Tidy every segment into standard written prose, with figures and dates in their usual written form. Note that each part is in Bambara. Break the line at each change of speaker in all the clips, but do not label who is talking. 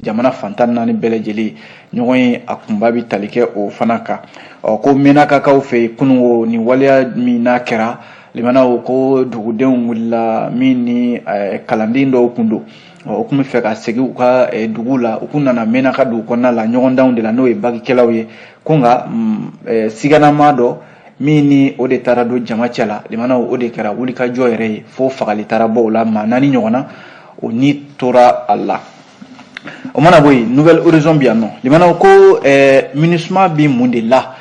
jamana fan 14 bɛɛ lajɛlen ɲɔgɔn ye a kunba bɛ tali kɛ o fana kan. Ɔ, ko Menakakaw fɛ yen kununko, nin waleya min n'a kɛra, limanaw, ko dugudenw wulila min ni kalanden dɔw kun don. O tun bɛ fɛ ka segin u ka dugu la, u kun nana Menaka dugu kɔnɔna la ɲɔgɔndanw de la, n'o ye bakikɛlaw ye. Ko nka siganama dɔ min ni o de taara don jama cɛ la, limanaw, o de kɛra wulikajɔ yɛrɛ ye fo fagali taara bɔ o la, maa 4 ɲɔgɔn na, o ni tora a la. O mana bɔ yen, Nouvel Horizon bi yan nɔ, limanaw, ko MINUSMA bi mun de la,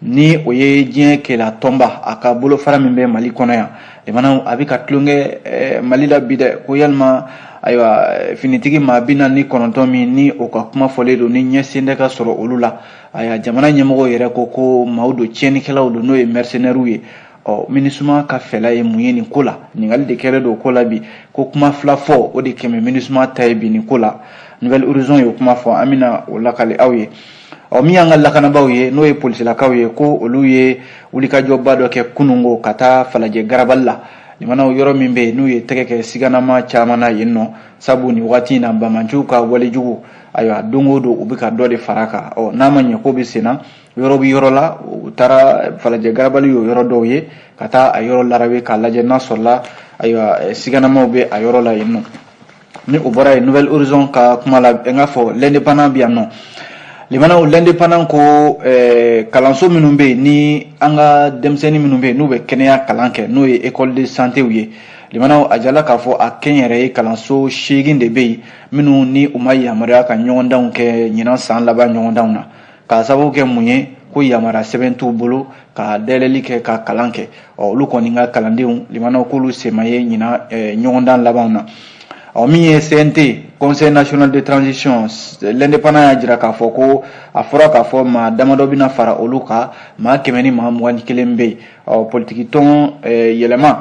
ni o ye diɲɛ kɛlɛ tɔnba, a ka bolofara min bɛ Mali kɔnɔ yan. Limanaw, a bɛ ka tulonkɛ Mali la bi dɛ, ko yalima ayiwa finitigi maa 49 min ni o ka kuma fɔlen don, ni ɲɛsen tɛ ka sɔrɔ olu la. Ayiwa, jamana ɲɛmɔgɔw yɛrɛ ko ko maaw don, tiɲɛnikɛlaw don, n'o ye mercenaires ye. Ɔ, MINUSMA ka fɛla ye mun ye nin ko la? Ɲininkali de kɛlen don o ko la bi. Ko kuma fila fɔ, o de kɛmɛ MINUSMA ta ye bi nin ko la. Nouvel Horizon y'o kuma fɔ, an bɛna o lakale aw ye. Ɔ, min y'an ka lakanabaaw ye, n'o ye polisilakaw ye, ko olu ye wulikajɔba dɔ kɛ kununko ka taa Falajɛ garabali la, limanaw, yɔrɔ min bɛ yen n'u ye tɛgɛ kɛ siganama caman na yen nɔ, sabu nin waati in na bamanciw ka walejugu, ayiwa, don o don u bɛ ka dɔ de fara a kan. Ɔ, n'a ma ɲɛ ko bɛ sen na, yɔrɔ bɛ yɔrɔ la, u taara Falajɛ garabali y'o yɔrɔ dɔw ye, ka taa a yɔrɔ larabe k'a lajɛ n'a sɔrɔla ayiwa siganamaw bɛ a yɔrɔ la yen nɔ. Ni o bɔra yen, Nouvel Horizon ka kuma la, n k'a fɔ L'Indépendant bi yan nɔ, limanaw. L'Indépendant ko kalanso minnu bɛ yen ni an ka denmisɛnnin minnu bɛ yen n'u bɛ kɛnɛya kalan kɛ, n'o ye école de santé ye, limanaw, a jala k'a fɔ a kɛnyɛrɛye kalanso 8 de bɛ yen minnu ni u ma yamaruya ka ɲɔgɔndanw kɛ ɲinan san laban ɲɔgɔndanw na, k'a sababu kɛ mun ye? Ko yamaruya sɛbɛn t'u bolo ka dayɛlɛli kɛ ka kalan kɛ. Ɔ, olu kɔni ka kalandenw, limanaw, k'olu sema ye ɲinan ɲɔgɔndan labanw na. Ɔ, min ye CNT, Conseil national de transition, L'Indépendant y'a jira k'a fɔ ko a fɔra k'a fɔ maa damadɔ bɛna fara olu kan, maa 121 bɛ yen. Ɔ, politiki tɔn Yɛlɛma,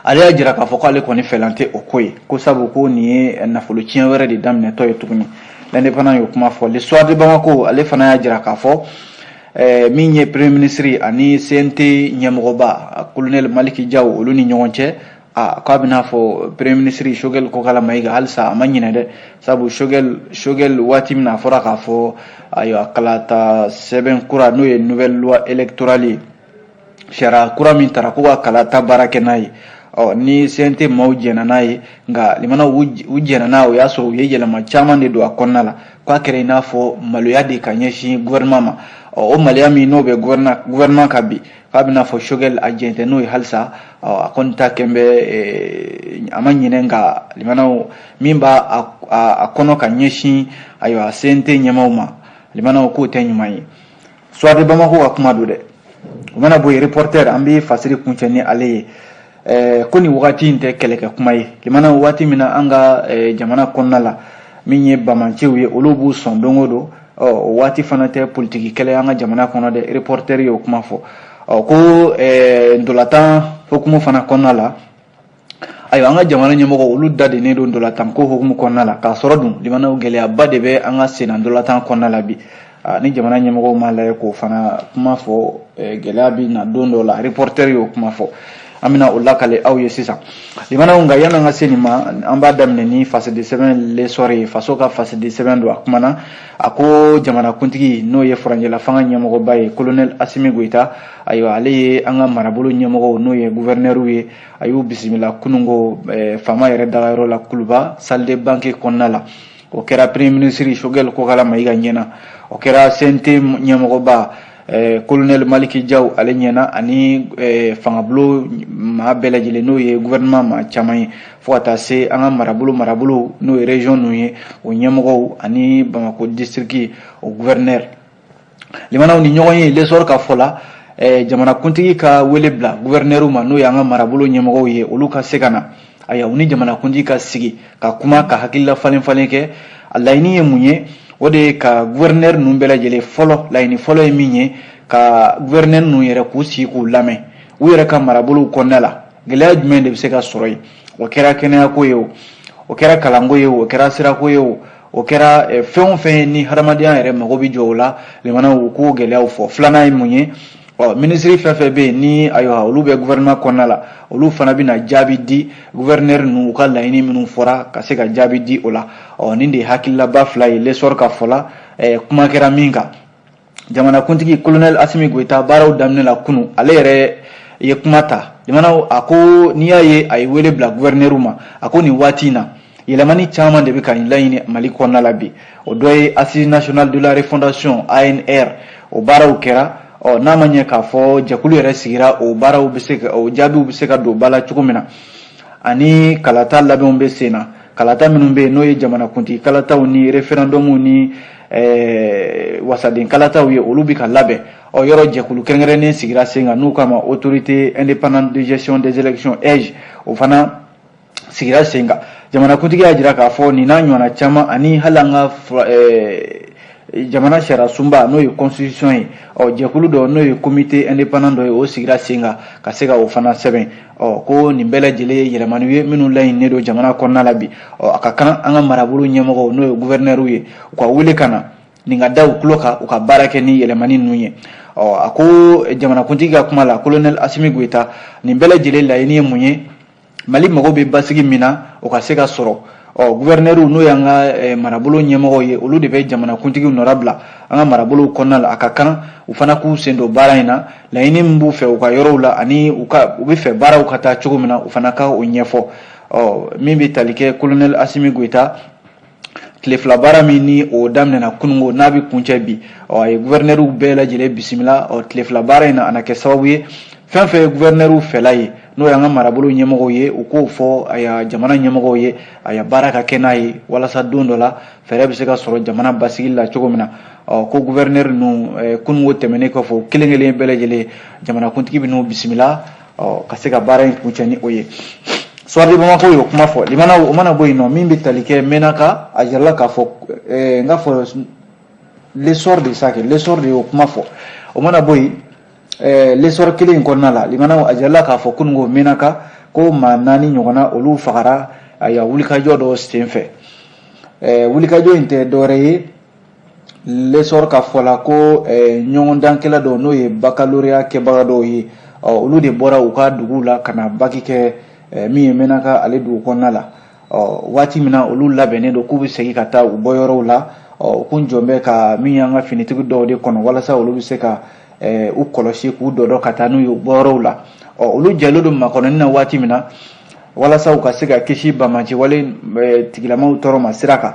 ale y'a jira k'a fɔ k'ale kɔni fɛlan tɛ o ko ye, ko sabu ko nin ye nafolo tiɲɛ wɛrɛ de daminɛtɔ ye tuguni. L'Indépendant y'o kuma fɔ. Le Soir de Bamako, ale fana y'a jira k'a fɔ min ye premier ministre ani CNT ɲɛmɔgɔba colonel Malick Diaw, olu ni ɲɔgɔn cɛ, a k'a bɛna fɔ premier ministre Choguel Kokalla Maïga halisa a ma ɲinɛ dɛ, sabu Choguel waati min na a fɔra k'a fɔ ayiwa kalata sɛbɛn kura, n'o ye nouvelle loi électorale ye, sariya kura min tara ko ka kalata baara kɛ n'a ye, ɔ, ni CNT maaw jɛnna n'a ye, nka limanaw, u jɛnna n'a ye, o y'a sɔrɔ u ye yɛlɛma caman de don a kɔnɔna la, k'a kɛra i n'a fɔ maloya de ka ɲɛsin gouvernement ma. Ɔ, o maloya min n'o bɛ gouvernement kan bi, k'a bɛna fɔ Choguel a jɛn tɛ n'o ye halisa. Ɔ, a kɔni ta kɛn bɛ a ma ɲinɛ, nka limanaw, min b'a a kɔnɔ ka ɲɛsin ayiwa CNT ɲɛmaaw ma, limanaw, k'o tɛ ɲuman ye. Soir de Bamako ka kuma don dɛ. O mana bɔ yen, Reporter, an bɛ fasiri kuncɛ ni ale ye, ko nin wagati in tɛ kɛlɛkɛ kuma ye. Limanaw, waati min na an ka jamana kɔnɔna la, min ye bamanciw ye, olu b'u sɔn don o don, ɔ, o waati fana tɛ politiki kɛlɛ an ka jamana kɔnɔ dɛ. Reporter y'o kuma fɔ. Ɔ, ko ntolantan hukumu fana kɔnɔna la, ayiwa, an ka jamana ɲɛmɔgɔ, olu da dennen don ntolantan ko hukumu kɔnɔna la, k'a sɔrɔ dun, limanaw, gɛlɛyaba de bɛ an ka senna ntolantan kɔnɔna la bi. Ni jamana ɲɛmɔgɔw m'a lajɛ k'o fana kuma fɔ, gɛlɛya bɛ na don dɔ la. Reporter y'o kuma fɔ, an bɛna o lakale aw ye sisan, limanaw. Nka yan'an ka se nin ma, an b'a daminɛ ni fasidi sɛbɛn L'Essor ye, faso ka fasidi sɛbɛn don. A kumana, a ko jamanakuntigi, n'o ye furancɛla fanga ɲɛmɔgɔba ye, colonel Assimi Goïta, ayiwa, ale ye an ka marabolo ɲɛmɔgɔw, n'o ye gouverneur ye, a y'u bisimila kununko faama yɛrɛ dagayɔrɔ la Kuluba, salle de banquet kɔnɔna la. O kɛra premier ministre Choguel Kokalla Maïga ɲɛna, o kɛra CNT ɲɛmɔgɔba colonel Malick Diaw ale ɲɛna, ani fangabulon maa bɛɛ lajɛlen, n'o ye gouvernement maa caman ye, fo ka taa se an ka marabolo, n'o ye région ninnu ye, o ɲɛmɔgɔw ani Bamako district o gouverneur. Limanaw, ni ɲɔgɔn ye, L'Essor ka fɔ la, jamanakuntigi ka wele bila gouverneur ma, n'o ye an ka marabolo ɲɛmɔgɔw ye, olu ka se ka na, ayiwa, u ni jamanakuntigi ka sigi ka kuma, ka hakilila falen falen kɛ. A laɲini ye mun ye? O de ye ka gouverneur ninnu bɛɛ lajɛlen fɔlɔ, laɲini fɔlɔ ye min ye, ka gouverneur ninnu yɛrɛ k'u sigi k'u lamɛn u yɛrɛ ka marabolow kɔnɔna la, gɛlɛya jumɛn de bɛ se ka sɔrɔ yen? O kɛra kɛnɛyako ye, o o kɛra kalanko ye, o kɛra sirako ye, o o kɛra fɛn o fɛn ye ni hadamadenya yɛrɛ mago bɛ jɔ o la, limanaw, u k'o gɛlɛyaw fɔ. Filanan ye mun ye? Ɔ, minisiri fɛn fɛn bɛ yen ni ayiwa olu bɛ gouvernement kɔnɔna la, olu fana bɛna jaabi di gouverneur ninnu u ka laɲini minnu fɔra, ka se ka jaabi di o la. Ɔ, nin de ye hakililaba fila ye L'Essor ka fɔ la. Kuma kɛra min kan, jamanakuntigi colonel Assimi Goïta, baaraw daminɛ la kunun, ale yɛrɛ ye kuma ta. Jamana a ko n'i y'a ye a ye wele bila gouverneur ma, a ko nin waati in na, yɛlɛmani caman de bɛ ka laɲini Mali kɔnɔna la bi. O dɔ ye Assise nationale de la refondation, ANR, o baaraw kɛra. Ɔ, n'a ma ɲɛ k'a fɔ jɛkulu yɛrɛ sigira, o baaraw bɛ se ka, o jaabiw bɛ se ka don ba la cogo min na, ani kalata labɛnw bɛ sen na, kalata minnu bɛ yen n'o ye jamanakuntigi kalataw ni référendum ni wasaden kalataw ye, olu bɛ ka labɛn. Ɔ, yɔrɔ jɛkulu kɛrɛnkɛrɛnnen sigira sen kan n'u k'a ma Autorité indépendante de gestion des élections, AIGE, o fana sigira sen kan. Jamanakuntigi y'a jira k'a fɔ nin n'a ɲɔgɔnna caman, ani hali an ka jamana sariya sunba n'o ye constitution ye, ɔ, jɛkulu dɔ n'o ye comité indépendant dɔ ye, o sigira sen kan ka se ka o fana sɛbɛn. Ɔ, ko nin bɛɛ lajɛlen ye yɛlɛmaniw ye minnu laɲininen don jamana kɔnɔna la bi. Ɔ, a ka kan an ka marabolo ɲɛmɔgɔw, n'o ye gouverneur ye, u ka wele ka na nin ka da u tulo kan, u ka baara kɛ ni yɛlɛmani ninnu ye. Ɔ, a ko jamanakuntigi ka kuma la, colonel Assimi Goïta, nin bɛɛ lajɛlen laɲini ye mun ye? Mali mago bɛ basigi min na, o ka se ka sɔrɔ. Ɔ, gouverneur, n'o y'an ka marabolo ɲɛmɔgɔw ye, olu de bɛ jamanakuntigiw nɔrabila an ka marabolow kɔnɔna la. A ka kan u fana k'u sen don baara in na. Laɲini min b'u fɛ u ka yɔrɔw la, ani u ka u bɛ fɛ baaraw ka taa cogo min na, u fana ka o ɲɛfɔ. Ɔ, min bɛ tali kɛ colonel Assimi Goïta, tile 2 baara min ni o daminɛna kununko, n'a bɛ kuncɛ bi, ɔ, a ye gouverneur bɛɛ lajɛlen bisimila. Ɔ, tile 2 baara in na, a na kɛ sababu ye, fɛn fɛn ye gouverneur fɛla ye, n'o y'an ka marabolo ɲɛmɔgɔw ye, u k'o fɔ aya jamana ɲɛmɔgɔw ye, a baara ka kɛ n'a ye, walasa don dɔ la fɛɛrɛ bɛ se ka sɔrɔ jamana basigi la cogo min na. Ɔ, ko gouverneur ninnu, kununko tɛmɛnen kɔfɛ, kelen kelen bɛɛ lajɛlen, jamanakuntigi bɛ n'u bisimila, ɔ, ka se ka baara in kuncɛ ni o ye. Soir de Bamako y'o kuma fɔ. Limanaw, o mana bɔ yen nɔ, min bɛ tali kɛ Menaka, a jirala k'a fɔ, n k'a fɔ L'Essor de sa kɛ, L'Essor de y'o kuma fɔ. O mana bɔ yen, L'Essor kelen in kɔnɔna la, limanaw, a jirala k'a fɔ kununko Menaka, ko maa 4 ɲɔgɔnna, olu fagara ayiwa wulikajɔ dɔ sen fɛ. Wulikajɔ in tɛ dɔwɛrɛ ye, L'Essor ka fɔ la, ko ɲɔgɔndankɛla dɔw, n'o ye baccalauréat kɛbaga dɔw ye, ɔ, olu de bɔra u ka dugu la ka na bac kɛ min ye Menaka ale dugu kɔnɔna la. Ɔ, waati min na olu labɛnnen don k'u bɛ segin ka taa u bɔyɔrɔw la, ɔ, u kun jɔn bɛ ka min y'an ka finitigi dɔw de kɔnɔ, walasa olu bɛ se ka u kɔlɔsi k'u dɔdɔ ka taa n'u ye u bɔyɔrɔw la. Ɔ, olu jɛlen don makɔnɔni na waati min na, walasa u ka se ka kisi banbaanci wale tigilamaw tɔɔrɔ ma sira kan,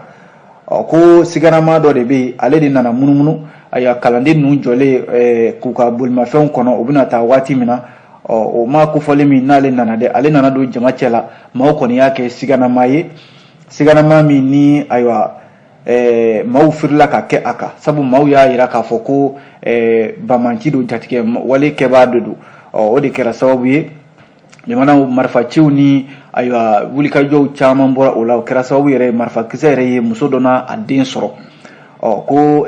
ɔ, ko siganama dɔ de bɛ yen, ale de nana munumunu. Ayiwa, kalanden ninnu jɔlen k'u ka bolimafɛnw kɔnɔ, u bɛna taa waati min na, ɔ, o maa kofɔlen min n'ale nana dɛ, ale nana don jama cɛ la. Maaw kɔni y'a kɛ siganama ye, siganama min ni ayiwa maaw firila ka kɛ a kan, sabu maaw y'a yira k'a fɔ ko banbaanci don, jatigɛ wale kɛbaa de don. Ɔ, o de kɛra sababu ye, jamanaw marifaciw ni ayiwa wulikajɔw caman bɔra o la. O kɛra sababu yɛrɛ, marifakisɛ yɛrɛ ye muso dɔ n'a a den sɔrɔ. Ɔ, ko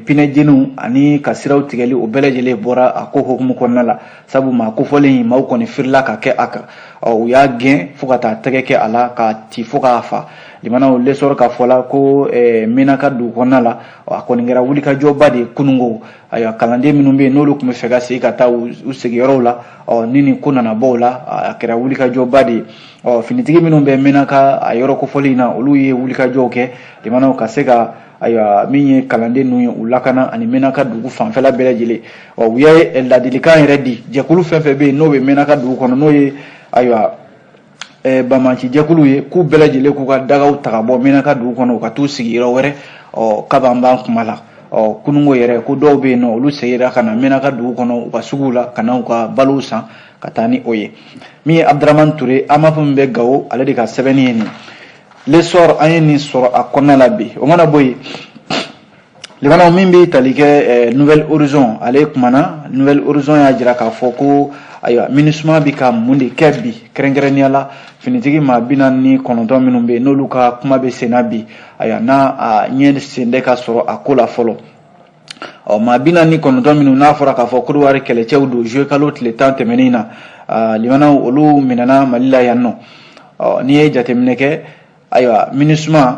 pinɛjeniw ani ka siraw tigɛli, o bɛɛ lajɛlen bɔra a ko hukumu kɔnɔna la, sabu maa kofɔlen in, maaw kɔni firila ka kɛ a kan. Ɔ, u y'a gɛn fo ka taa tɛgɛ kɛ a la ka ci fo k'a fa. Limanaw, L'Essor ka fɔ la, ko Menaka dugu kɔnɔna la, a kɔni kɛra wulikajɔba de ye kununko. Ayiwa, kalanden minnu bɛ yen n'olu tun bɛ fɛ ka segin ka taa u sigiyɔrɔw la, ɔ, ni nin ko nana bɔ o la, a kɛra wulikajɔba de ye. Ɔ, finitigi minnu bɛ Menaka a yɔrɔ kofɔlen in na, olu ye wulikajɔw kɛ, limanaw, ka se ka ayiwa min ye kalanden ninnu ye, u lakana, ani Menaka dugu fanfɛla bɛɛ lajɛlen. Ɔ, u ye ladilikan yɛrɛ di jɛkulu fɛn fɛn bɛ yen n'o bɛ Menaka dugu kɔnɔ, n'o ye ayiwa banbaanci jɛkulu ye, k'u bɛɛ lajɛlen k'u ka dagaw ta ka bɔ Menaka dugu kɔnɔ, u ka t'u sigi yɔrɔ wɛrɛ. Ɔ, kab'an b'an kuma la, ɔ, kununko yɛrɛ, ko dɔw bɛ yen nɔ, olu seginna ka na Menaka dugu kɔnɔ, u ka suguw la, ka na u ka balow san ka taa ni o ye. Min ye Abdramane Touré, AMAP min bɛ Gawo, ale de ka sɛbɛnni ye nin. L'Essor, an ye nin sɔrɔ a kɔnɔna la bi. O mana bɔ yen, limanaw, min bɛ tali kɛ Nouvel Horizon, ale kumana. Nouvel Horizon y'a jira k'a fɔ ko ayiwa MINUSMA bɛ ka mun de kɛ bi, kɛrɛnkɛrɛnnenya la finitigi maa 49 minnu bɛ yen n'olu ka kuma bɛ sen na bi, ayiwa n'a a ɲɛ sen tɛ ka sɔrɔ a ko la fɔlɔ. Ɔ, maa 49 minnu n'a fɔra k'a fɔ Côte kɛlɛcɛw don, juillet kalo tile 10 tɛmɛnen na, limanaw, olu minɛna Mali la yan nɔ. Ɔ, n'i ye jateminɛ kɛ, ayiwa MINUSMA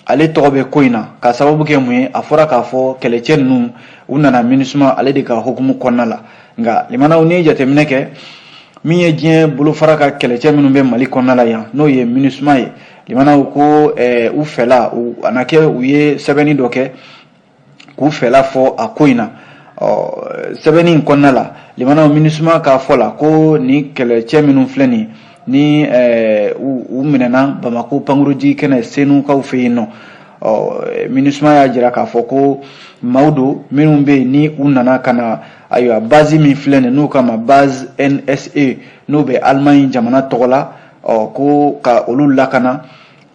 Ale tɔgɔ bɛ ko in na ka sababu kɛ mun ye? A fɔra k'a fɔ kɛlɛcɛ ninnu, u nana MINUSMA ale de ka hukumu kɔnɔna la. Nka limanaw, n'i ye jateminɛ kɛ, min ye diɲɛ bolofara ka kɛlɛcɛ minnu bɛ Mali kɔnɔna la yan, n'o ye MINUSMA ye, limanaw, ko u fɛla, a na kɛ u ye sɛbɛnni dɔ kɛ k'u fɛla fɔ a ko in na. Ɔ, sɛbɛnni in kɔnɔna la, limanaw, MINUSMA k'a fɔ la ko ni kɛlɛcɛ minnu filɛ nin ni u minɛna Bamakɔ pankurunjigi kɛnɛ Senukaw fɛ yen nɔ. Ɔ, MINUSMA y'a jira k'a fɔ ko maaw don minnu bɛ yen ni u nana ka na, ayiwa, base min filɛ nin, n'u k'a ma base NSE, n'o bɛ Allemagne jamana tɔgɔ la, ɔ, ko ka olu lakana.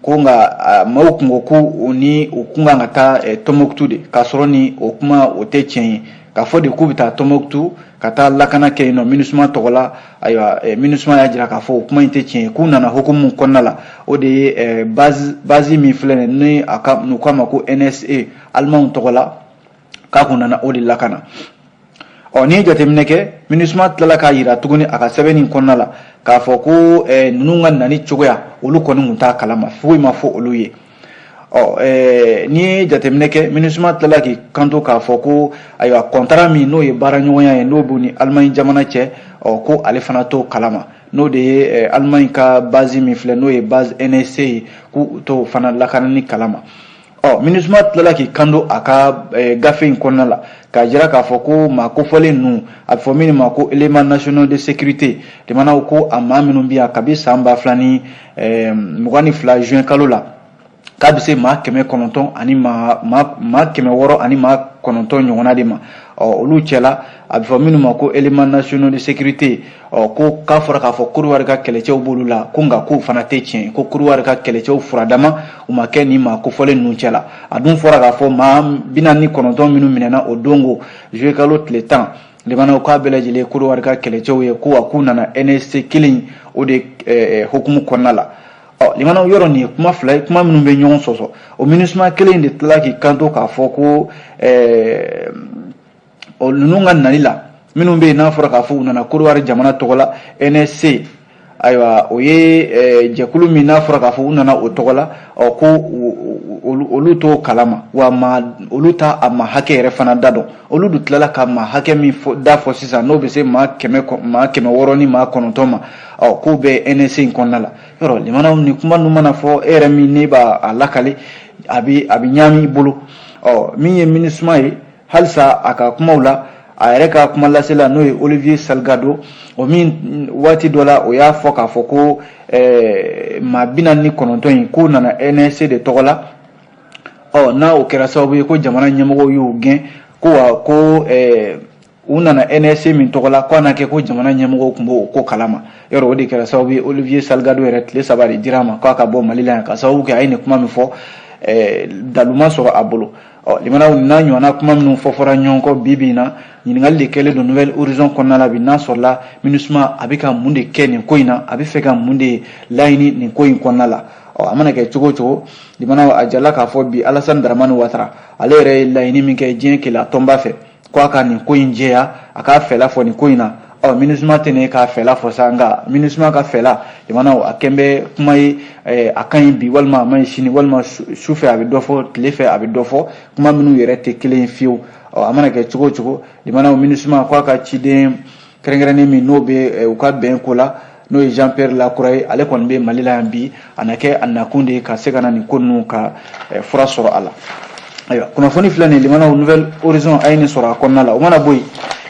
Ko nka maaw kun ko ko u ni u kun kan ka taa Tɔnbɔkutu de, k'a sɔrɔ ni o kuma o tɛ tiɲɛ ye, k'a fɔ de k'u bɛ taa Tɔnbɔkutu ka taa lakana kɛ yen nɔ MINUSMA tɔgɔ la. Ayiwa, MINUSMA y'a jira k'a fɔ o kuma in tɛ tiɲɛ ye, k'u nana hukumu kɔnɔna la, o de ye base min filɛ nin ni a ka n'u k'a ma ko NSE, Alimanw tɔgɔ la, k'a kun nana o de lakana. Ɔ, n'i ye jateminɛ kɛ, MINUSMA tilala k'a jira tuguni a ka sɛbɛnni in kɔnɔna la k'a fɔ ko ninnu ka nani cogoya, olu kɔni tun t'a kalama, foyi ma fɔ olu ye. Ɔ, n'i ye jateminɛ kɛ, MINUSMA tilala k'i kanto k'a fɔ ko, ayiwa, contrat min n'o ye baaraɲɔgɔnya ye, n'o b'u ni Allemagne jamana cɛ, ɔ, ko ale fana t'o kalama, n'o de ye Allemagne ka base min filɛ, n'o ye base NSC ye, k'u t'o fana lakanani kalama. Ɔ, MINUSMA tilala k'i kanto a ka gafe in kɔnɔna la k'a jira k'a fɔ ko maa kofɔlen ninnu, a bɛ fɔ min ma ko élément national de sécurité, jamanaw ko a maa minnu bɛ yan kabi san 2022 juin kalo la, k'a bɛ se maa 900 ani maa 609 ɲɔgɔnna de ma. Ɔ, olu cɛla, a bɛ fɔ minnu ma ko élément national de sécurité, ɔ, ko k'a fɔra k'a fɔ Côte ka kɛlɛcɛw b'olu la, ko nka k'o fana tɛ tiɲɛ ye, ko Côte ka kɛlɛcɛw furadama u ma kɛ nin maa kofɔlen ninnu cɛ la. A dun fɔra k'a fɔ maa 49 minnu minɛna o don ko juillet kalo tile 10, limanaw, k'a bɛɛ lajɛlen Côte ka kɛlɛcɛw ye, ko wa k'u nana NSC kelen o de hukumu kɔnɔna la. Ɔ, limanaw, yɔrɔ nin ye kuma fila ye, kuma minnu bɛ ɲɔgɔn sɔsɔ. O MINUSMA kelen de tilala k'i kanto k'a fɔ ko ninnu ka nali la, minnu bɛ yen n'a fɔra k'a fɔ u nana Côte jamana tɔgɔ la, NSC, ayiwa, o ye jɛkulu min n'a fɔra k'a fɔ u nana o tɔgɔ la, ɔ, ko olu t'o kalama, wa maa olu ta a ma hakɛ yɛrɛ fana da dɔn. Olu dun tilala ka maa hakɛ min da fɔ sisan, n'o bɛ se maa 609 ma, ɔ, k'o bɛ NSC in kɔnɔna la. Yɔrɔ limanaw, ni kuma ninnu mana fɔ, e yɛrɛ min ne b'a a lakale, a bɛ ɲaami i bolo. Ɔ, min ye MINUSMA ye, halisa a ka kumaw la, a yɛrɛ ka kuma lasela, n'o ye Olivier Salgado, o min waati dɔ la o y'a fɔ k'a fɔ ko maa 49 in, k'u nana NSC de tɔgɔ la. Ɔ, n'a o kɛra sababu ye ko jamana ɲɛmɔgɔw y'u gɛn, ko wa ko u nana NSC min tɔgɔ la, ko a na kɛ ko jamana ɲɛmɔgɔw tun b'o ko kalama. Yɔrɔ o de kɛra sababu ye, Olivier Salgado yɛrɛ, tile 3 de dira a ma k'a ka bɔ Mali la yan, ka sababu kɛ a ye nin kuma min fɔ, daluma sɔrɔ a bolo. Ɔ, limanaw, n'a ɲɔgɔnna kuma minnu fɔ fɔra ɲɔgɔn kɔ bi bi in na, ɲininkali de kɛlen don Nouvel Horizon kɔnɔna la bi, n'a sɔrɔla MINUSMA a bɛ ka mun de kɛ nin ko in na, a bɛ fɛ ka mun de laɲini nin ko in kɔnɔna la? Ɔ, a mana kɛ cogo o cogo, limanaw, a jala k'a fɔ bi Alassane Dramane Ouattara, ale yɛrɛ ye laɲini min kɛ diɲɛ keleya tɔnba fɛ, ko a ka nin ko in jɛya, a k'a fɛla fɔ nin ko in na. Ɔ, MINUSMA tɛ ne k'a fɛla fɔ sa, nka MINUSMA ka fɛla, limanaw, a kɛn bɛ kuma ye, a ka ɲi bi walima a ma ɲi sini, walima su fɛ a bɛ dɔ fɔ, tile fɛ a bɛ dɔ fɔ, kuma minnu yɛrɛ tɛ kelen ye fiyewu. Ɔ, a mana kɛ cogo o cogo, limanaw, MINUSMA ko a ka ciden kɛrɛnkɛrɛnnen min n'o bɛ u ka bɛn ko la, n'o ye Jean Pierre Lacroix ye, ale kɔni bɛ Mali la yan bi. A na kɛ a nakun de ye ka se ka na nin ko ninnu ka fura sɔrɔ a la. Ayiwa, kunnafoni filɛ nin ye, limanaw, Nouvel Horizon a ye nin sɔrɔ a kɔnɔna la. O mana bɔ yen,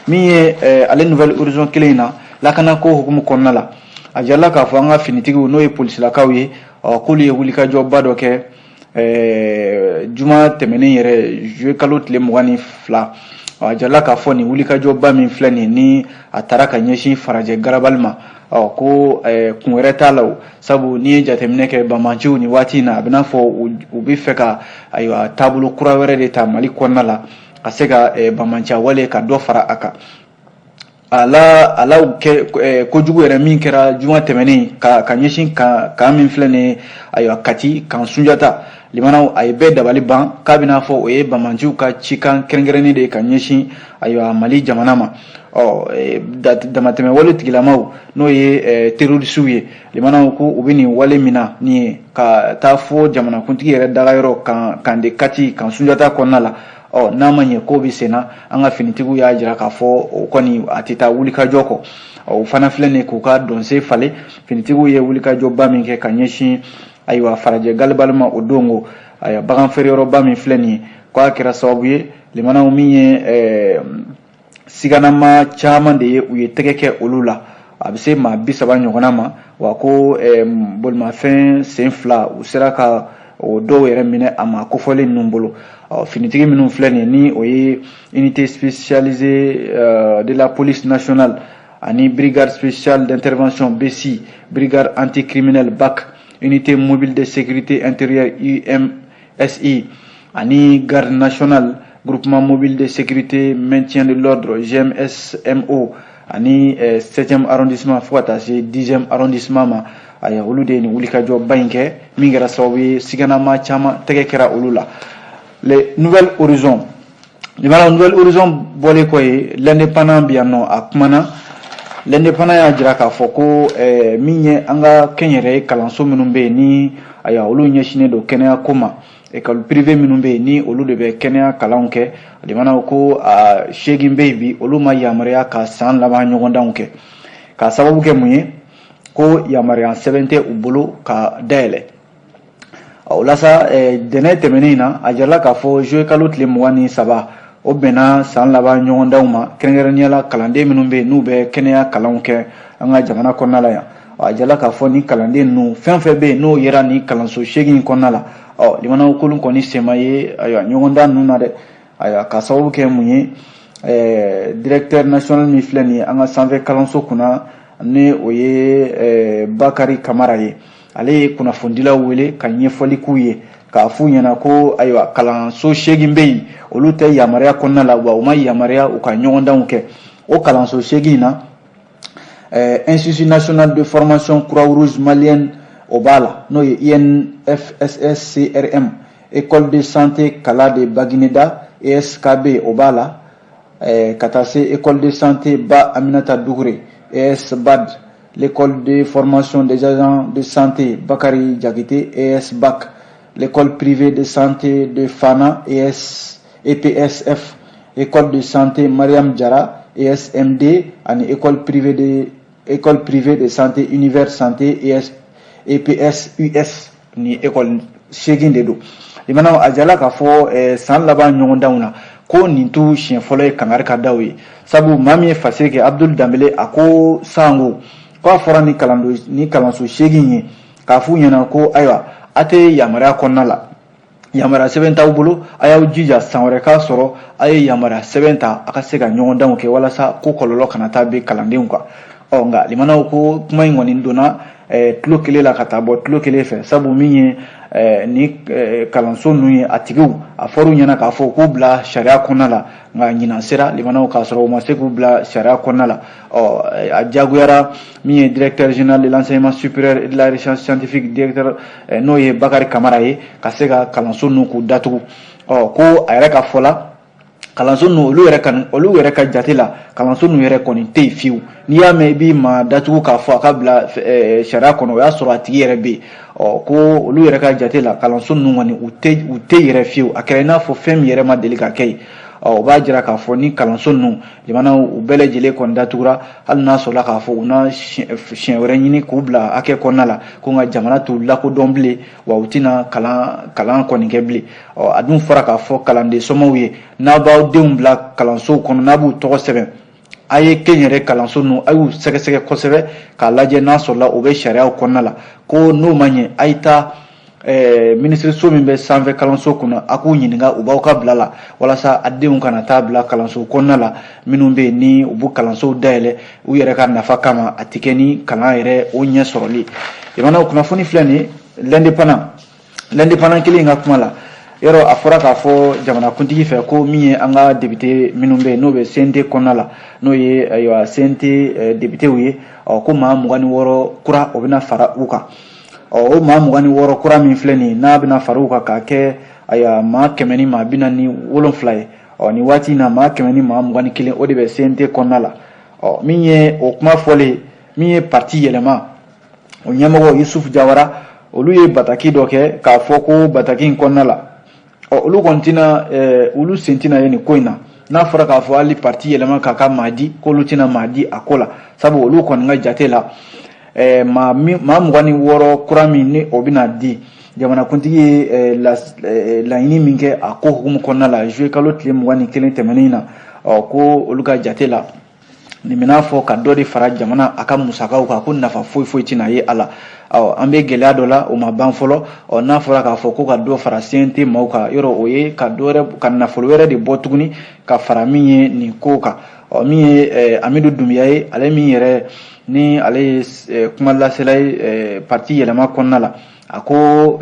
min ye ale Nouvel Horizon kelen in na, lakanako hukumu kɔnɔna la, a jirala k'a fɔ an ka finitigiw, n'o ye polisilakaw ye, ɔ, k'olu ye wulikajɔba dɔ kɛ juma tɛmɛnen yɛrɛ, juillet kalo tile 22. A jirala k'a fɔ nin wulikajɔba min filɛ nin, ni a taara ka ɲɛsin Farajɛ garabali ma, ɔ, ko kun wɛrɛ t'a la o, sabu n'i ye jateminɛ kɛ, banbanciw nin waati in na, a bɛ n'a fɔ u bɛ fɛ ka, ayiwa, taabolo kura wɛrɛ de ta Mali kɔnɔna la, ka se ka banbanciya wale ka dɔ fara a kan. A la kɛ kojugu yɛrɛ min kɛra juma tɛmɛnen ka ɲɛsin kan min filɛ nin ye, ayiwa, Kati kan Sunjata, limanaw, a ye bɛɛ dabali ban, k'a bɛna fɔ o ye banbanciw ka cikan kɛrɛnkɛrɛnnen de ye ka ɲɛsin, ayiwa, Mali jamana ma. Ɔ damatɛmɛ wale tigilamaw, n'o ye terroristew ye, limanaw, ko u bɛ nin wale min na nin ye ka taa fo jamanakuntigi yɛrɛ dagayɔrɔ kan camp de Kati, camp Sunjata kɔnɔna la. Ɔ n'a ma ɲɛ k'o bɛ sen na, an ka finitigiw y'a jira k'a fɔ o kɔni a tɛ taa wulikajɔ kɔ. O fana filɛ nin ye k'u ka dɔnsen falen. Finitigiw ye wulikajɔba min kɛ ka ɲɛsin, ayiwa, farajɛ galibali ma o don ko, ayiwa, bagan feereyɔrɔba min filɛ nin ye, k'a kɛra sababu ye, limanaw, min ye siganama caman de ye, u ye tɛgɛ kɛ olu la, a bɛ se maa 30 ɲɔgɔnna ma. Wa ko bolimafɛn sen fila, u sera ka o dɔw yɛrɛ minɛ a ma kofɔlen ninnu bolo. Finitigi minnu filɛ nin ye, ni o ye unité spécialisée de la police nationale ani brigade spéciale d'intervention BSI, brigade anticriminelle BAC, unité mobile de sécurité intérieure UMSI, ani garde nationale, groupement mobile de sécurité maintien de l'ordre GMSMO, ani 7e arrondissement fo ka taa se 10e arrondissement ma, ayiwa, olu de ye nin wulikajɔba in kɛ min kɛra sababu ye siganama caman tɛgɛ kɛra olu la. Le Nouvel Horizon, limana, Nouvel Horizon bɔlen kɔ ye, L'Indépendant bi yan nɔ, a kumana. L'Indépendant y'a jira k'a fɔ ko min ye an ka kɛnyɛrɛye kalanso minnu bɛ yen, ni ayiwa, olu ɲɛsinnen don kɛnɛya ko ma, école privée minnu bɛ yen, ni olu de bɛ kɛnɛya kalanw kɛ, limanaw, ko a 8 bɛ yen bi, olu ma yamaruya ka san laban ɲɔgɔndanw kɛ. K'a sababu kɛ mun ye? Ko yamaruya sɛbɛn tɛ u bolo ka dayɛlɛ. O la sa, dɛnɛ tɛmɛnen in na, a jirala k'a fɔ juillet kalo tile 23, o bɛnna san laban ɲɔgɔndanw ma, kɛrɛnkɛrɛnnenya la kalanden minnu bɛ yen n'u bɛ kɛnɛya kalanw kɛ an ka jamana kɔnɔna la yan. A jirala k'a fɔ ni kalanden ninnu fɛn fɛn bɛ yen n'o yera ni kalanso 8 kɔnɔna la, ɔ limanaw, k'olu kɔni sen ma ye, ayiwa, ɲɔgɔndan ninnu na dɛ. Ayiwa, ka sababu kɛ mun ye? Directeur national min filɛ nin ye an ka sanfɛ kalanso kunna, ni o ye Bakari Kamara ye, ale ye kunnafonidilaw wele ka ɲɛfɔli k'u ye, k'a f'u ɲɛna ko ayiwa, kalanso 8 bɛ yen, olu tɛ yamaruya kɔnɔna la, wa u ma yamaruya u ka ɲɔgɔndanw kɛ. O kalanso 8 in na, Institut national de formation Croix-Rouge malienne, o b'a la, n'o ye INFSSCRM, école de santé Kala de Bagineda, ESKB, o b'a la, ka taa se école de santé Ba Aminata Doucouré, ESBAD, l'école de formation des agents de santé Bakary Diakité, ESBAC, l'école privée de santé de Fana, ES, EPSF, école de santé Mariam Diarra, ESMD, ani école privée de santé Univers Santé, ES, EPS, US. Ni école 8 de don. Limanaw, a jala k'a fɔ san laban ɲɔgɔndanw na, ko nin t'u siɲɛ fɔlɔ ye kangari ka daw ye, sabu maa min ye fasiri kɛ, Abdul Danbele, a ko sango k'a fɔra ni kalando ni kalanso 8 ye, k'a f'u ɲɛna ko ayiwa, a tɛ yamaruya kɔnɔna la, yamaruya sɛbɛn t'aw bolo, a y'aw jija san wɛrɛ k'a sɔrɔ a ye yamaruya sɛbɛn ta, a ka se ka ɲɔgɔndanw kɛ, walasa ko kɔlɔlɔ kana taa bin kalandenw kan. Ɔ nka limanaw, ko kuma in kɔni donna tulo kelen la ka taa bɔ tulo kelen fɛ, sabu min ye ni kalanso ninnu ye, a tigiw, a fɔr'u ɲɛna k'a fɔ k'u bila sariya kɔnɔna la, nka ɲinan sera, limanaw, k'a sɔrɔ u ma se k'u bila sariya kɔnɔna la. Ɔ a diyagoyara min ye directeur général de l'enseignement supérieur et de la recherche scientifique, directeur, n'o ye Bakari Kamara ye, ka se ka kalanso ninnu k'u datugu. Ɔ ko a yɛrɛ ka fɔ la, kalanso ninnu, olu yɛrɛ ka jate la, kalanso ninnu yɛrɛ kɔni tɛ yen fiyewu. N'i y'a mɛn i b'i maa datugu k'a fɔ a ka bila sariya kɔnɔ, o y'a sɔrɔ a tigi yɛrɛ bɛ yen. Ɔ ko olu yɛrɛ ka jate la, kalanso ninnu kɔni, u tɛ yɛrɛ fiyewu, a kɛra i n'a fɔ fɛn min yɛrɛ ma deli ka kɛ yen. Ɔ o b'a jira k'a fɔ ni kalanso ninnu, jamanaw, u bɛɛ lajɛlen kɔni datugura, hali n'a sɔrɔla k'a fɔ u na siɲɛ wɛrɛ ɲini k'u bila hakɛ kɔnɔna la, ko nka jamana t'u lakodɔn bilen, wa u tɛna kalan kɔni kɛ bilen. Ɔ a dun fɔra k'a fɔ kalanden somɔgɔw ye, n'a b'aw denw bila kalansow kɔnɔ, n'a b'u tɔgɔ sɛbɛn, a ye kɛnyɛrɛ kalanso ninnu, a y'u sɛgɛsɛgɛ kosɛbɛ k'a lajɛ n'a sɔrɔla u bɛ sariyaw kɔnɔna la. Ko n'o ma ɲɛ, a ye taa minisiriso min bɛ sanfɛ kalanso kunna, a k'u ɲininka, u b'aw ka bila la, walasa a denw kana taa bila kalanso kɔnɔna la minnu bɛ yen ni u b'u kalansow dayɛlɛ u yɛrɛ ka nafa kama, a tɛ kɛ ni kalan yɛrɛ o ɲɛ sɔrɔli. Jamana kunnafoni filɛ nin ye. L'Indépendant kelen ka kuma la, yɔrɔ a fɔra k'a fɔ jamanakuntigi fɛ ko min ye an ka député minnu bɛ yen n'o bɛ CNT kɔnɔna la, n'o ye, ayiwa, CNT députéw ye, ɔ ko maa 26 kura, o bɛna fara u kan. Ɔ o maa 26 kura min filɛ nin ye, n'a bɛna fara u kan k'a kɛ, ayiwa, maa 147 ye. Ɔ, nin waati in na, maa 121, o de bɛ CNT kɔnɔna la. Ɔ, min ye o kuma fɔlen, min ye parti Yɛlɛma o ɲɛmɔgɔ Yusufu Jawara, olu ye bataki dɔ kɛ k'a fɔ ko bataki in kɔnɔna la, ɔ, olu kɔni tɛna, olu sen tɛna ye nin ko in na. N'a fɔra k'a fɔ hali parti Yɛlɛma k'a ka maa di, k'olu tɛna maa di a ko la, sabu olu kɔni ka jate la, maa 26 kura min ni o bɛna di, jamanakuntigi ye laɲini min kɛ a ko hukumu kɔnɔna la juillet kalo tile 21 tɛmɛnen na, ɔ, ko olu ka jate la, nin bɛna fɔ ka dɔ de fara jamana a ka musakaw kan, ko nafa foyi foyi tɛna ye a la. Ɔ, an bɛ gɛlɛya dɔ la, o ma ban fɔlɔ. Ɔ, n'a fɔra k'a fɔ ko ka dɔ fara CNT maaw kan, yɔrɔ o ye ka dɔ wɛrɛ, ka nafolo wɛrɛ de bɔ tuguni ka fara min ye nin ko kan. Ɔ, min ye Amidu Dunbiya ye, ale min yɛrɛ ni ale ye kuma lasela ye parti Yɛlɛma kɔnɔna la, a ko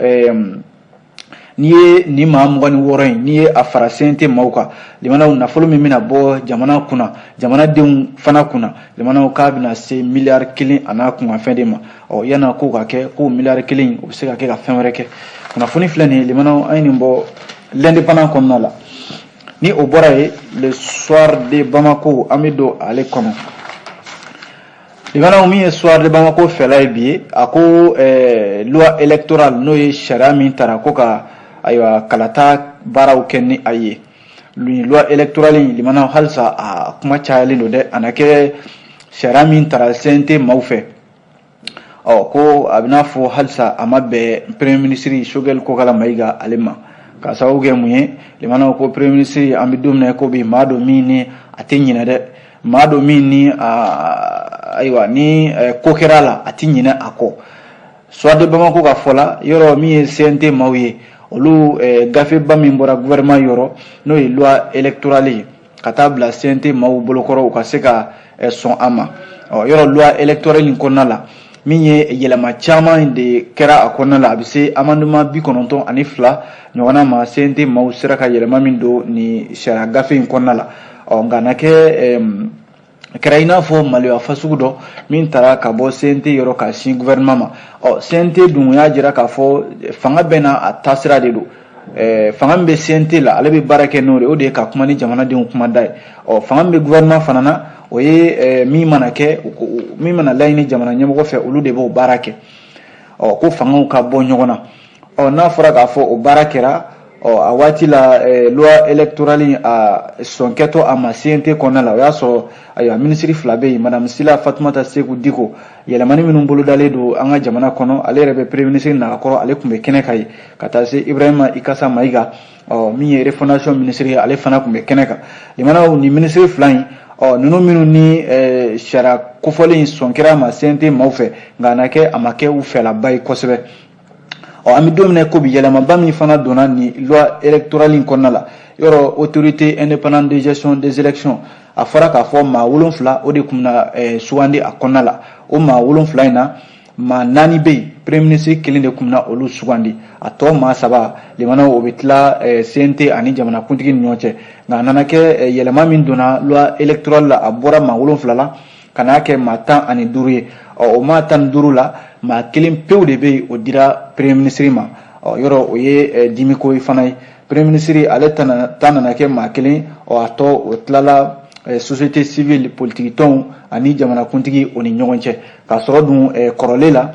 n'i ye nin maa 26 in, n'i ye a fara CNT maaw kan, limanaw, nafolo min bɛna bɔ jamana kunna, jamanadenw fana kunna, limanaw, k'a bɛna se miliyari 1 a n'a kunkanfɛn de ma. Ɔ, yan'a ko ka kɛ, k'o miliyari 1, o bɛ se ka kɛ ka fɛn wɛrɛ kɛ. Kunnafoni filɛ nin ye, limanaw, an ye nin bɔ L'Indépendant kɔnɔna la. Ni o bɔra yen, Le Soir de Bamako, an bɛ don ale kɔnɔ. Limanaw, min ye Soir de Bamako fɛla ye bi ye, a ko loi électorale, n'o ye sariya min tara ko ka, ayiwa, kalata baaraw kɛ ni a ye, nin loi électorale in, limanaw, halisa a kuma cayalen don dɛ. A na kɛ sariya min tara CNT maaw fɛ, ɔ, ko a bɛna fɔ halisa a ma bɛn premier ministre Choguel Kokala Mayiga ale ma. Ka sababu kɛ mun ye? Limanaw, ko premier ministre, an bɛ don min na ko bi, maa don min ni a tɛ ɲinɛ dɛ, maa don min ni, ayiwa, ni ko kɛra a la, a tɛ ɲinɛ a kɔ. Soir de Bamako ka fɔ la, yɔrɔ min ye CNT maaw ye, olu gafeba min bɔra gouvernement yɔrɔ, n'o ye loi électorale ye, ka taa bila CNT maaw bolokɔrɔ u ka se ka sɔn a ma. Ɔ, yɔrɔ loi électorale in kɔnɔna la, min ye yɛlɛma caman de kɛra a kɔnɔna la, a bɛ se amendement 92 ɲɔgɔnna ma, CNT maaw sera ka yɛlɛma min don nin sariya gafe in kɔnɔna la. Ɔ, nka na kɛ kɛra i n'a fɔ maloya fasugu dɔ min taara ka bɔ CNT yɔrɔ ka sin gouvernement ma. Ɔ, CNT dun y'a jira k'a fɔ fanga bɛɛ n'a a taasira de don. Fanga min bɛ CNT la, ale bɛ baara kɛ n'o de, o de ye ka kuma ni jamanadenw kuma da ye. Ɔ, fanga min bɛ gouvernement fana na, o ye min mana kɛ, min mana laɲini jamana ɲɛmɔgɔ fɛ, olu de b'o baara kɛ. Ɔ, ko fangaw ka bɔ ɲɔgɔn na. Ɔ, n'a fɔra k'a fɔ o baara kɛra, ɔ, a waati la, loi électorale a sɔn kɛtɔ a ma CNT kɔnɔna la, o y'a sɔrɔ, ayiwa, minisiri fila bɛ yen, madame Sila Fatumata Seku Diko, yɛlɛmani minnu bolodalen don an ka jamana kɔnɔ, ale yɛrɛ bɛ premier ministre nagakɔrɔ, ale tun bɛ kɛnɛ kan yen, ka taa se Ibrahima Ikasa Mayiga, ɔ, min ye refondation ministre ye, ale fana tun bɛ kɛnɛ kan. Limanaw, nin minisiri fila in, ɔ, ninnu minnu ni sariya kofɔlen sɔn kɛra a ma CNT maaw fɛ, nka a na kɛ a ma kɛ u fɛlaba ye kosɛbɛ. Ɔ, an bɛ don min na ko bi, yɛlɛmaba min fana donna nin loi électorale in kɔnɔna la, yɔrɔ autorité indépendante de gestion des élections, a fɔra k'a fɔ maa 7, o de tun bɛna sugandi a kɔnɔna la. O maa 7 in na, maa 4 bɛ yen, premier ministre kelen de tun bɛna olu sugandi. A tɔ maa 3, limanaw, o bɛ tila CNT ani jamanakuntigi ni ɲɔgɔn cɛ. Nka a nana kɛ yɛlɛma min donna loi électorale la, a bɔra maa 7 la ka n'a kɛ maa 15 ye. Ɔ, o maa 15 la, maa kelen pewu de bɛ yen, o dira premier ministre ma. Ɔ, yɔrɔ o ye dimiko ye fana ye. Premier ministre ale ta nana kɛ maa kelen, ɔ, a tɔ o tilala société civile, politique tɔnw ani jamanakuntigi o ni ɲɔgɔn cɛ. K'a sɔrɔ dun kɔrɔlen la,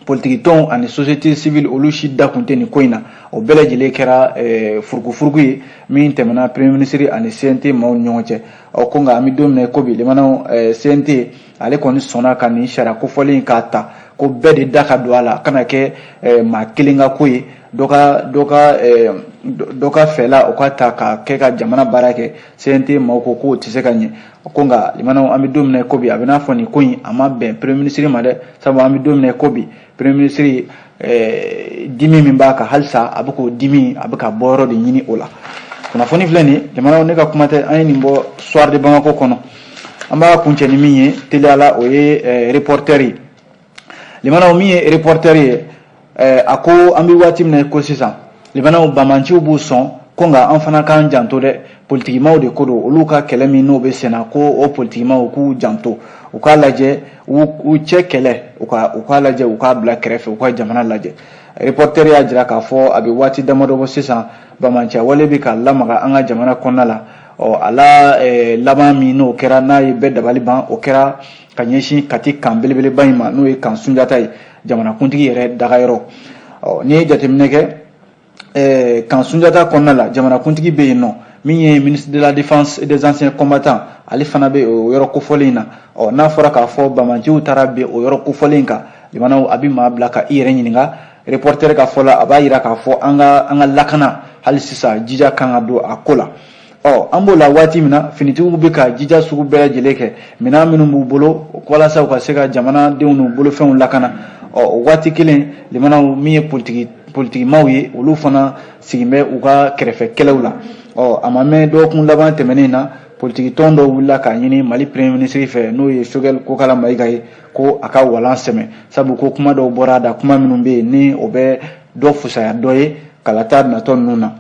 politiki tɔnw ani société civile, olu si da kun tɛ nin ko in na. O bɛɛ lajɛlen kɛra furukufuruku ye min tɛmɛna premier ministre ani CNT maaw ni ɲɔgɔn cɛ. Ɔ, ko nka an bɛ don min na ko bi, limanaw, CNT ale kɔni sɔnna ka nin sariya kofɔlen k'a ta, ko bɛɛ de da ka don a la, a kana kɛ maa kelen ka ko ye, dɔ ka fɛla o ka ta ka kɛ ka jamana baara kɛ. CNT maaw ko k'o tɛ se ka ɲɛ. Ko nka, limanaw, an bɛ don min na ko bi, a bɛ n'a fɔ nin ko in a ma bɛn premier ministre ma dɛ, sabu an bɛ don min na ko bi, premier ministre, dimi min b'a kan halisa, a bɛ k'o dimi, a bɛ ka bɔ yɔrɔ de ɲini o la. Kunnafoni filɛ nin ye, jamanaw, ne ka kuma tɛ, an ye nin bɔ Soir de Bamako kɔnɔ. An b'a kuncɛ ni min ye teliya la, o ye Reporter ye. Limanaw, min ye Reporter ye, a ko an bɛ waati min na ko sisan, limanaw, bamanciw b'u sɔn ko nka an fana k'an janto dɛ, politikimaw de ko don, olu ka kɛlɛ min n'o bɛ senna, ko o politikimaw k'u janto, u k'a lajɛ u cɛ kɛlɛ, u k'a lajɛ u k'a bila kɛrɛfɛ, u ka jamana lajɛ. Reporter y'a jira k'a fɔ a bɛ waati damadɔ bɔ sisan. banbaanciya wale bɛ ka lamaga an ka jamana kɔnɔna la. Ɔ a la laban min n'o kɛra, n'a ye bɛɛ dabali ban, o kɛra ka ɲɛsin Kati camp belebeleba in ma, n'o ye camp Sunjata ye, jamanakuntigi yɛrɛ dagayɔrɔ. Ɔ n'i ye jateminɛ kɛ camp Sunjata kɔnɔna la, jamanakuntigi bɛ yen nɔ, min ye ministre de la Défense et des Anciens Combattants, ale fana bɛ o yɔrɔ kofɔlen in na. Ɔ n'a fɔra k'a fɔ banbaanciw taara bin o yɔrɔ kofɔlen kan, limanaw, a bɛ maa bila ka i yɛrɛ ɲininka. Reporter ka fɔ la, a b'a yira k'a fɔ an ka lakana hali sisan, jija kan ka don a ko la. Ɔ an b'o la waati min na, finitigiw bɛ ka jija sugu bɛɛ lajɛlen kɛ, minɛn minnu b'u bolo walasa u ka se ka jamanadenw n'u bolofɛnw lakana. Ɔ o waati kelen, limanaw, min ye politikimaw ye, olu fana sigin bɛ u ka kɛrɛfɛ kɛlɛw la. Ɔ a ma mɛn, dɔgɔkun laban tɛmɛnen na, politiki tɔn dɔw wulila k'a ɲini Mali Premier ministre fɛ, n'o ye Choguel Kokala Mayiga ye, ko a ka walan sɛmɛ, sabu ko kuma dɔw bɔra a da, kuma minnu bɛ yen ni o bɛ dɔ fusaya dɔ ye kalata natɔ ninnu na.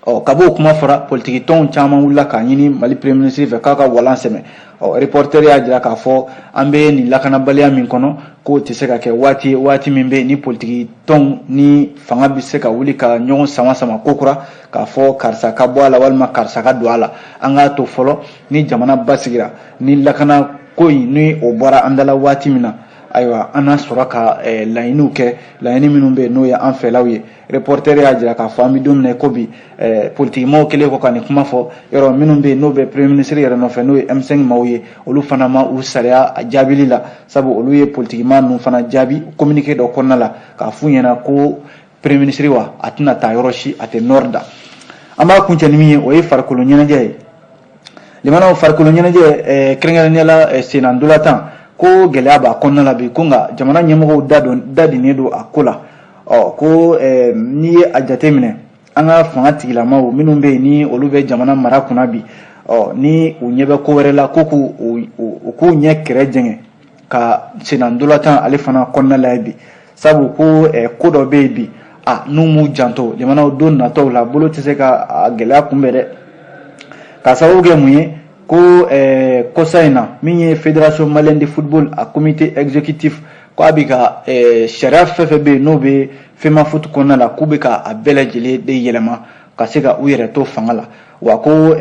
Ɔ ka b'o kuma fɔra, politiki tɔnw caman wulila k'a ɲini Mali Premier ministre fɛ k'a ka walan sɛmɛ. Ɔ reporter y'a jira k'a fɔ an bɛ nin lakanabaliya min kɔnɔ, k'o tɛ se ka kɛ waati ye, waati min bɛ ni politiki tɔnw ni fanga bɛ se ka wuli ka ɲɔgɔn sama sama kokura, k'a fɔ karisa ka bɔ a la walima karisa ka don a la. An k'a to fɔlɔ, ni jamana basigira, ni lakana ko in ni o bɔra an dala waati min na, ayiwa, an n'a sɔrɔ ka laɲiniw kɛ, laɲini minnu bɛ yen n'o ye an fɛlaw ye. Reporter y'a jira k'a fɔ an bɛ don min na i ko bi, politikimaaw kɛlen kɔ ka nin kuma fɔ, yɔrɔ minnu bɛ yen n'o bɛ Premier ministre yɛrɛ nɔfɛ, n'o ye M5 maaw ye, olu fana ma u sariya a jaabili la, sabu olu ye politikimaa ninnu fana jaabi communiqué dɔ kɔnɔna la, k'a f'u ɲɛna ko Premier ministre wa, a tɛna taa yɔrɔ si, a tɛ nord da. An b'a kuncɛ ni min ye, o ye farikolo ɲɛnajɛ ye. Limanaw, farikolo ɲɛnajɛ, kɛrɛnkɛrɛnnenya la senna ntolantan ko, gɛlɛya b'a kɔnɔna la bi, ko nka jamana ɲɛmɔgɔw da don dadinnen don a ko la. Ɔ ko n'i ye a jateminɛ, an ka fanga tigilamaw minnu bɛ yen ni olu bɛ jamana mara kunna bi, ɔ ni u ɲɛ bɛ ko wɛrɛ la, ko k'u u k'u ɲɛ kɛrɛ jɛngɛ ka senna ntolantan ale fana kɔnɔna la bi, sabu ko ko dɔ bɛ yen bi, a n'u m'u janto, jamanaw, don nataw la, bolo tɛ se ka a gɛlɛya kunbɛn dɛ. K'a sababu kɛ mun ye? Ko kɔsa in na, min ye Fédération malienne de football, a comité exécutif, ko a bɛ ka sariya fɛn fɛn bɛ yen n'o bɛ FEMAFOOT kɔnɔna la, k'u bɛ ka a bɛɛ lajɛlen de yɛlɛma ka se ka u yɛrɛ to fanga la. Wa ko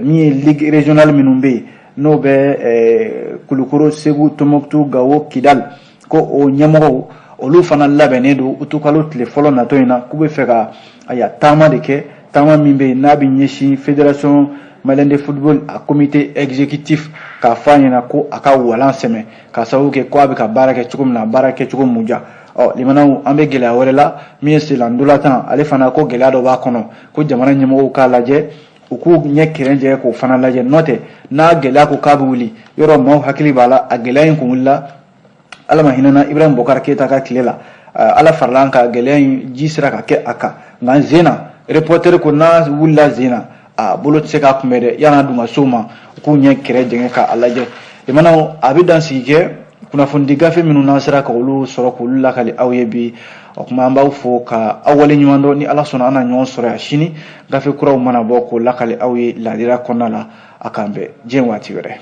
min ye ligue régionale minnu bɛ yen, n'o bɛ Kulukoro, Segu, Tɔnbɔkutu, Gawo, Kidali, ko o ɲɛmɔgɔw, olu fana labɛnnen don utukalo tile fɔlɔ natɔ in na, k'u bɛ fɛ ka aya taama de kɛ, taama min bɛ yen n'a bɛ ɲɛsin Fédération malienne de football, a comité exécutif, k'a fɔ a ɲɛna ko a ka walan sɛmɛ, k'a sababu kɛ ko a bɛ ka baara kɛ cogo min na, baara kɛcogo mun ja. Ɔ limanaw, an bɛ gɛlɛya wɛrɛ la, min ye senna ntolantan, ale fana ko gɛlɛya dɔ b'a kɔnɔ, ko jamana ɲɛmɔgɔw k'a lajɛ, u k'u ɲɛ kɛrɛn jɛ k'o fana lajɛ. N'o tɛ, n'a gɛlɛya ko k'a bɛ wuli, yɔrɔ maaw hakili b'a la, a gɛlɛya in kun wulila, Ala ma hinɛna Ibrahim Bokar Keyita ka tile la, Ala farala an kan, gɛlɛya in ji sera ka kɛ a kan. Nka zen na, reporter ko n'a wulila zen na, a bolo tɛ se k'a kunbɛn dɛ. Yan'a dun ka s'o ma, u k'u ɲɛ kɛrɛ jɛngɛ k'a lajɛ. Limanaw, a bɛ dan sigi kɛ kunnafonidi gafe minnu n'an sera ka olu sɔrɔ k'olu lakali aw ye bi. O tuma, an b'aw fo ka aw wale ɲuman dɔn. Ni Ala sɔnna, an na ɲɔgɔn sɔrɔ yan sini, gafe kuraw mana bɔ, k'o lakali aw ye laadira kɔnɔna la. A k'an bɛn diɲɛ waati wɛrɛ.